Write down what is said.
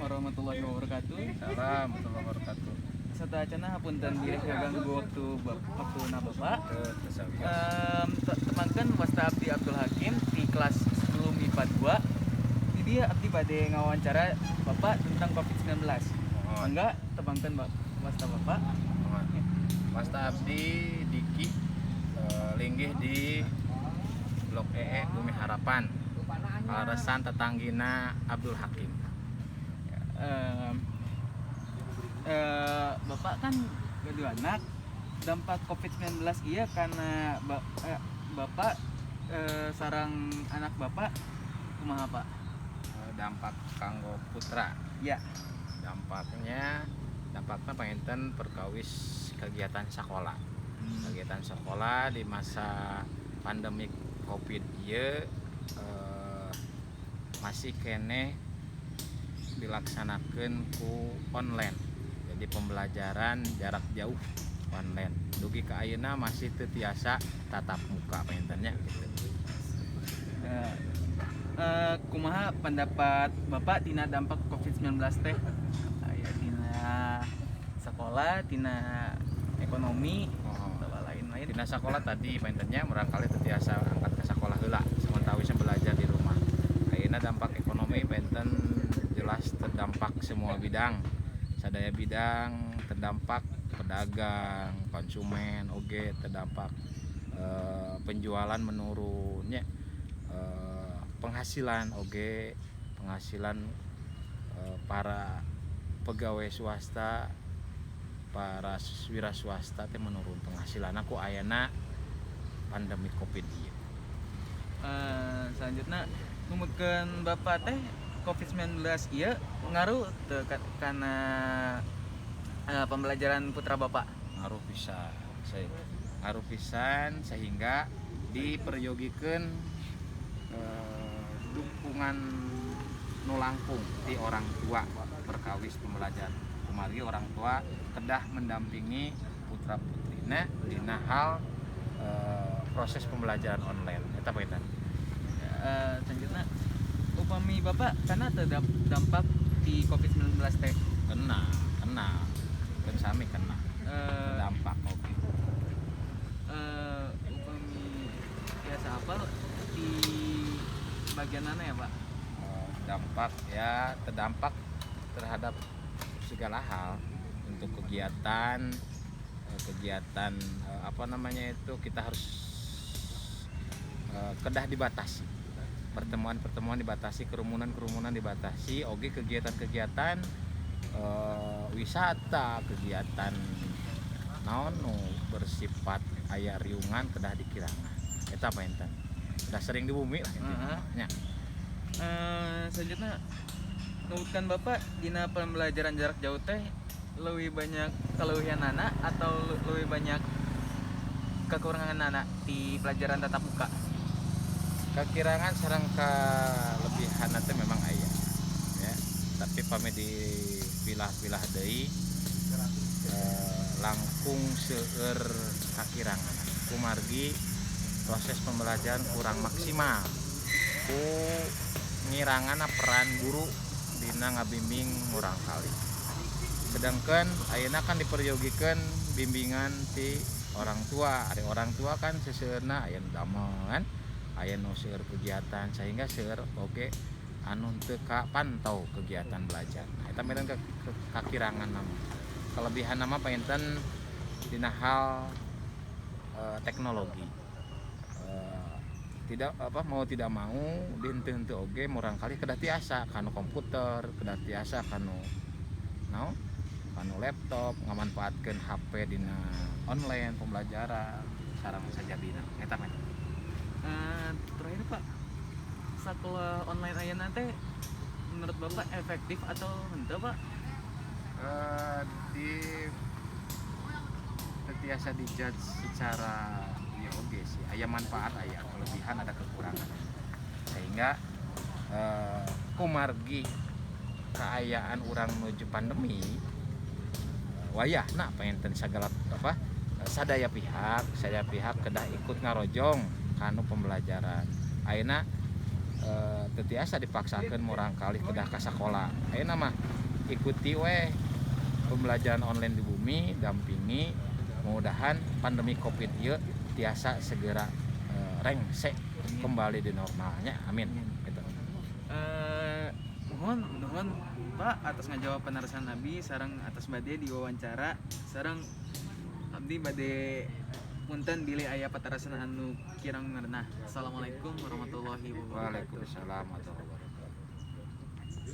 Warahmatullahi wabarakatuh. Salam warahmatullahi wabarakatuh. Sateuacanna hapunten bilih ngaganggu waktuna Bapak. Teu sawios. Tepangkeun, wasta abdi Abdul Hakim di kelas 10 MIPA 2. Di dieu abdi bade ngawawancara Bapak tentang COVID-19. Mohon. Mangga tepangkeun wasta Bapak. Mohon. Wasta abdi Diki, linggih di Blok EE Bumi Harapan. Kaleresan tetanggina Abdul Hakim. Bapak kan gaduh anak. Dampak COVID-19 ieu kana Bapak sareng anak Bapak kumaha, Pak? Dampak kanggo putra. Ya. Dampaknya panginten perkawis kegiatan sekolah. Kegiatan sekolah di masa pandemi Covid ieu masih keneh dilaksanakan ku online. Jadi pembelajaran jarak jauh online. Dugi ka ayeuna masih teu tiasa tatap muka panginten nya gitu. Kumaha pendapat Bapak tina dampak COVID-19 teh? Aya tina sekolah, tina ekonomi, Oh. atau lain-lain. Dina sekolah tadi panginten nya murangkalih teu tiasa angkat ke sekolah heula, samantawisna belajar di rumah. Ayeuna dampak ekonomi panginten jelas terdampak semua bidang. Sadaya bidang terdampak, pedagang, konsumen oge terdampak, penjualan menurun nya. Penghasilan oge, penghasilan para pegawai swasta, para wira swasta teh menurun penghasilan ku ayana pandemi Covid ieu. Selanjutnya, numutkeun Bapak teh, COVID-19 ieu ngaruh teu kana pembelajaran putra Bapak? Ngaruh pisan, saya ngaruh pisan sehingga diperyogikeun dukungan nu langkung ti orang tua perkawis pembelajaran, kumargi orang tua kedah mendampingi putra putrina dina hal proses pembelajaran online eta panginten. Selanjutnya, upami Bapak kana teu dampak di COVID-19 teh? Kena, kena kan, sami kena dampak, oke. Upami biasa apa di bagian mana ya, Pak? Dampak ya terdampak terhadap segala hal untuk kegiatan kegiatan apa namanya itu, kita harus kedah dibatasi, pertemuan-pertemuan dibatasi, kerumunan-kerumunan dibatasi, oke, kegiatan-kegiatan wisata, kegiatan naon nu bersifat aya riungan kedah dikirangan. Eta panginten udah sering di bumi lah intinya. Nya. Selanjutnya, numutkeun Bapak dina pembelajaran jarak jauh teh lebih banyak kelebihan anak atau lebih banyak kekurangan anak di pelajaran tatap muka? Kekirangan sareng kelebihan teh memang aya ya, tapi pami dipilah-pilah deui langkung seueur kakirangan kumargi proses pembelajaran kurang maksimal ku ngirangan peran guru dina ngabimbing murangkalih. Sedangkan ayeuna kan diperyogikeun bimbingan ti orang tua. Ari orang tua kan seseueurna aya nu damel kan, aya nu seueur kegiatan, sehingga seueur oge anu teu kapantau kegiatan belajar. Nah, eta meureun kakirangan mah. Kelebihan mah panginten dina hal teknologi. Tidak apa, mau tidak mau di henteu-henteu oge murangkalih kedah tiasa kanu komputer, kedah tiasa kanu naon, kanu laptop, ngamanfaatkeun HP dina online pembelajaran sareng sajabina eta mah. Terakhir, Pak, sekolah online ayeuna teh menurut Bapak efektif atau henteu, Pak? Di teu tiasa dijudge secara ieu oge sih, aya manfaat, aya kelebihan, ada kekurangan, sehingga kumargi kaayaan urang menuju pandemi, wayahna panginten sagala apa, sadaya pihak kedah ikut ngarojong kanu pembelajaran ayeuna. Teu tiasa dipaksakeun murangkalih kedah ka sakola ayeuna mah. Ikuti weh pembelajaran online di bumi, dampingi, mudah-mudahan pandemi Covid ieu tiasa segera rengse kembali di normalnya, amin gitu. Mohon nuhun, Pak, atas ngajawab panarasan abdi sareng atas bade diwawancara. Sareng abdi bade punten bilih aya patarasan anu kirang ngeunah. Assalamualaikum warahmatullahi wabarakatuh. Waalaikumsalam warahmatullahi wabarakatuh.